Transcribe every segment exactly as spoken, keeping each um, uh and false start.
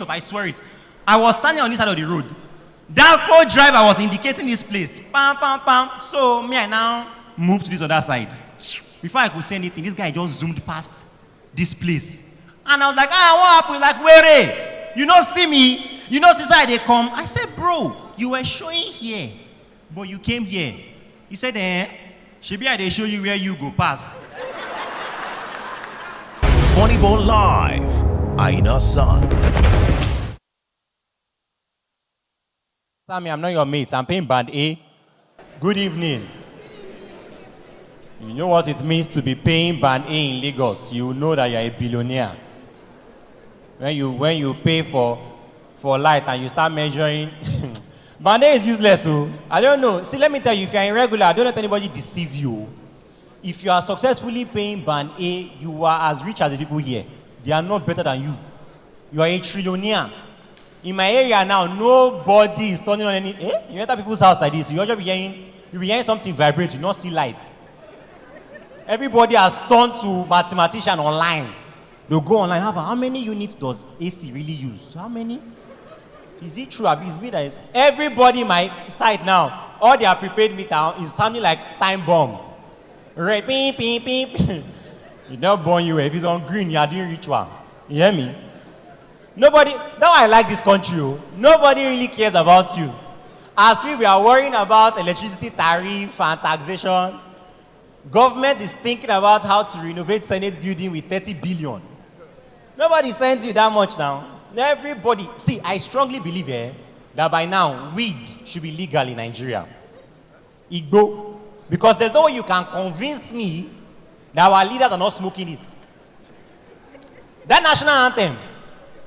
up, I swear it. I was standing on this side of the road. That four driver was indicating this place. Pam, pam, pam. So me, I now moved to this other side. Before I could say anything, this guy just zoomed past this place. And I was like, "Ah, what happened?" Like, "Where? You no see me? You no see side they come?" I said, "Bro, you were showing here, but you came here." He said, "Eh, shebi I dey show you where you go pass." Funny Bone Live, Aina Son. Sammy, I'm not your mate. I'm paying band A. Good evening. You know what it means to be paying band A in Lagos. You know that you're a billionaire. When you when you pay for for light and you start measuring, band A is useless. So I don't know. See, let me tell you, if you're irregular, don't let anybody deceive you. If you are successfully paying band A, you are as rich as the people here. They are not better than you. You are a trillionaire. In my area now, nobody is turning on any. Eh? You enter people's house like this, you just be hearing, you be hearing something vibrate, you not see light. Everybody has turned to mathematician online. They'll go online. How, how many units does A C really use? How many? Is it true? Abi, is me that is everybody in my side now? All their prepaid meter is sounding like time bomb. Red, ping, ping, ping, ping. You don't burn you. If it's on green, you are doing ritual. You hear me? Nobody. That's why I like this country. Oh. Nobody really cares about you. As we are worrying about electricity tariff and taxation, government is thinking about how to renovate Senate building with thirty billion. Nobody sends you that much now. Everybody. See, I strongly believe eh, that by now, weed should be legal in Nigeria. Igbo. Because there's no way you can convince me that our leaders are not smoking it. That national anthem,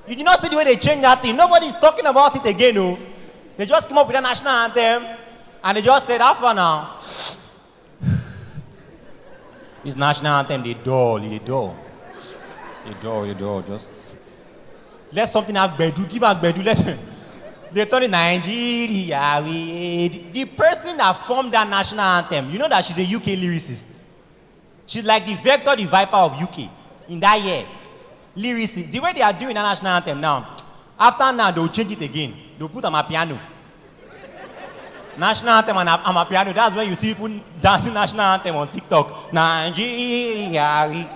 you did not see the way they changed that thing. Nobody is talking about it again. Oh. They just came up with that national anthem and they just said, "How far now?" This national anthem, they dull, they dull. They dull, they dull. Just let something have gbedu, give her gbedu. Let they turn it Nigeria. We, the person that formed that national anthem, you know that she's a U K lyricist. She's like the Vector the Viper of U K in that year. Lyricist. The way they are doing that national anthem now, after now, they'll change it again. They'll put Amapiano. National anthem and Amapiano. That's when you see people dancing national anthem on TikTok. Nigeria.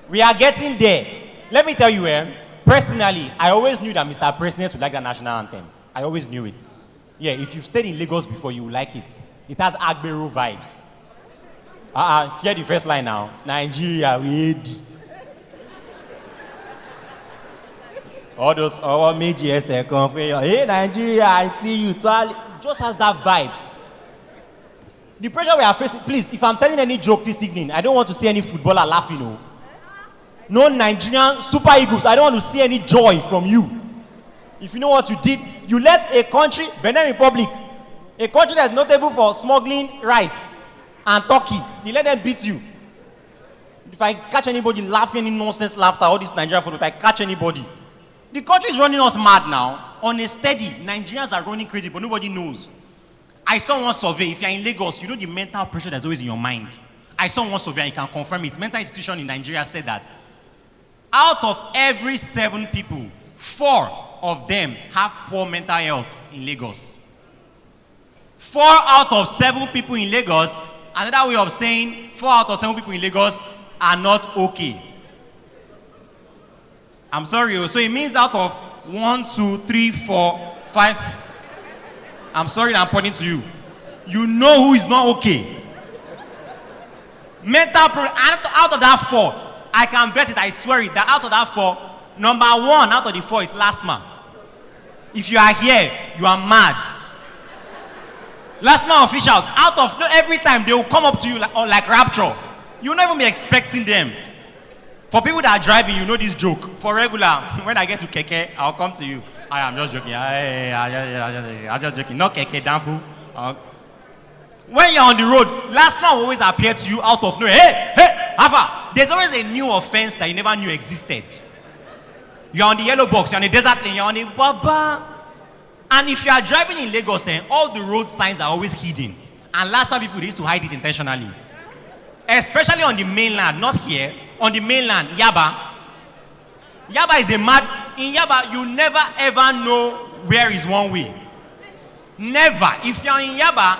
We are getting there. Let me tell you, eh, personally, I always knew that Mister President would like that national anthem. I always knew it. Yeah, if you've stayed in Lagos before, you will like it. It has Agbero vibes. Uh-uh, hear the first line now. Nigeria, we aid. All those, our major second failure. Hey, Nigeria, I see you. Twali. Just has that vibe. The pressure we are facing, please, if I'm telling any joke this evening, I don't want to see any footballer laughing. Oh. No Nigerian Super Eagles, I don't want to see any joy from you. If you know what you did, you let a country, Benin Republic, a country that's notable for smuggling rice and turkey, you let them beat you. If I catch anybody laughing, any nonsense laughter, all this Nigerian food, if I catch anybody, the country is running us mad now. On a steady, Nigerians are running crazy, but nobody knows. I saw one survey. If you're in Lagos, you know the mental pressure that's always in your mind. I saw one survey, and you can confirm it. Mental institution in Nigeria said that out of every seven people, four of them have poor mental health in Lagos. Four out of seven people in Lagos, another way of saying four out of seven people in Lagos are not okay. I'm sorry. Oh, so it means out of one, two, three, four, five. I'm sorry that I'm pointing to you. You know who is not okay. Mental problem. Out of that four, I can bet it, I swear it, that out of that four, number one out of the four is Lasma. If you are here, you are mad. Lasma officials, out of no, every time they will come up to you like, or like rapture. You'll not even be expecting them. For people that are driving, you know this joke. For regular, when I get to Keke, I'll come to you. I am just joking. I, I, I, I, I, I'm just joking. Not Keke, Danfu. Uh, when you're on the road, Lasma will always appear to you out of nowhere. Hey, hey, Alpha. There's always a new offense that you never knew existed. You're on the yellow box, you're on the desert lane, you're on the Baba. And if you are driving in Lagos, eh, all the road signs are always hidden. And last time people used to hide it intentionally. Especially on the mainland, not here, on the mainland, Yaba. Yaba is a mad. In Yaba, you never ever know where is one way. Never. If you're in Yaba,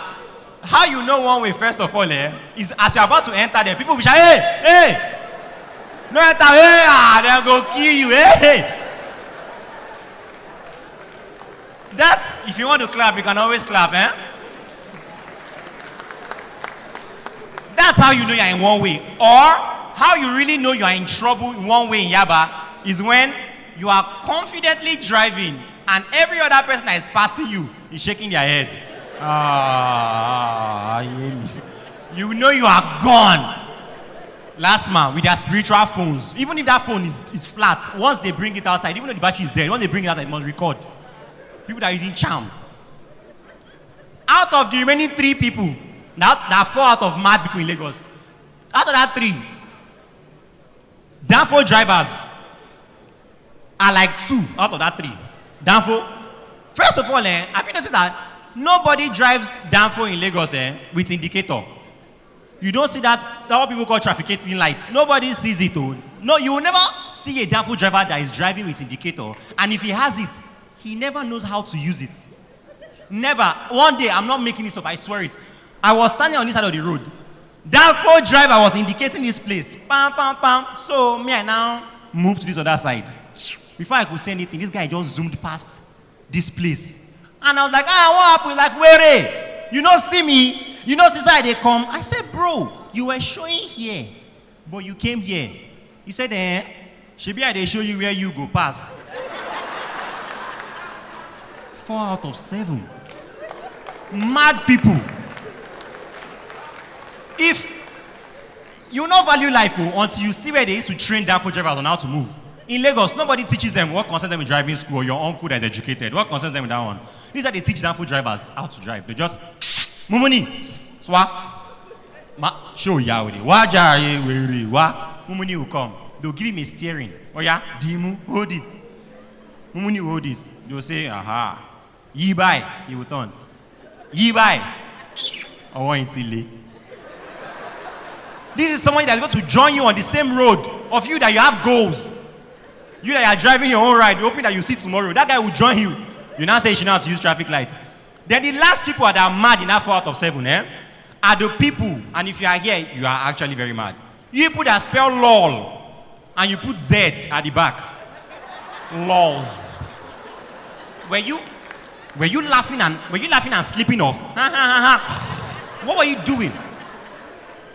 how you know one way, first of all, eh, is as you're about to enter there, people will shout, "Hey, hey! No enter, hey, ah, they'll go kill you, hey, hey!" That's, if you want to clap, you can always clap, eh? That's how you know you're in one way. Or how you really know you're in trouble in one way in Yaba is when you are confidently driving and every other person that is passing you is shaking their head. Ah, you know you are gone. Last man with their spiritual phones, even if that phone is, is flat, once they bring it outside, even though the battery is dead, once they bring it outside, it must record. People that are using charm. Out of the remaining three people, now there are four out of mad people in Lagos. Out of that three, Danfo drivers are like two out of that three. Danfo. First of all, eh, have you noticed that nobody drives Danfo in Lagos, eh, with indicator? You don't see that, that what people call trafficating light. Nobody sees it, oh. No, you will never see a Danfo driver that is driving with indicator. And if he has it, he never knows how to use it. Never. One day, I'm not making this up, I swear it. I was standing on this side of the road. That Ford driver was indicating this place. Pam, pam, pam. So me, I now move to this other side. Before I could say anything, this guy just zoomed past this place. And I was like, "Ah, what happened?" Like, "Where? You not see me? You not see side they come?" I said, "Bro, you were showing here, but you came here." He said, "Eh, shebi I dey show you where you go pass." Four out of seven. Mad people. If you no value life, oh, until you see where they used to train Danfo drivers on how to move. In Lagos, nobody teaches them what concerns them in driving school, or your uncle that is educated. What concerns them in that one? These are they teach Danfo drivers how to drive. They just, "Mumuni, swa, ma, show ya with it. Wa jare were wa." Mumuni will come. They'll give him a steering. Oh yeah, Dimu, hold it. Mumuni will hold it. They'll say, "Aha. Yi by." He will turn. "Yi by." I want it. This is somebody that's going to join you on the same road of you that you have goals. You that are driving your own ride, hoping that you see tomorrow. That guy will join you. You now say you should know how to use traffic light. Then the last people that are mad in that four out of seven, eh, are the people, and if you are here, you are actually very mad. You people that spell lol and you put Z at the back. Lols. Were you, were you laughing and, were you laughing and slipping off? Ha, ha, ha, ha. What were you doing?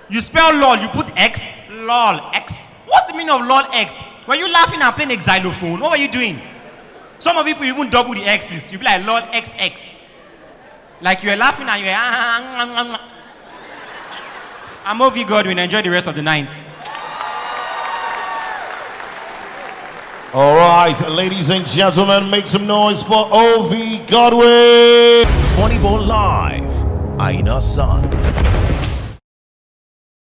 You spell lol, you put X, lol, X. What's the meaning of lol X? Were you laughing and playing a xylophone? What were you doing? Some of people even double the X's. You be like, "Lol X X." Like you were laughing and you were, "Ah, ah, ah, ah, ah." I'm O V Godwin. Enjoy the rest of the night. All right, ladies and gentlemen, make some noise for O V Godwin. Funny Bone Live, Aina San.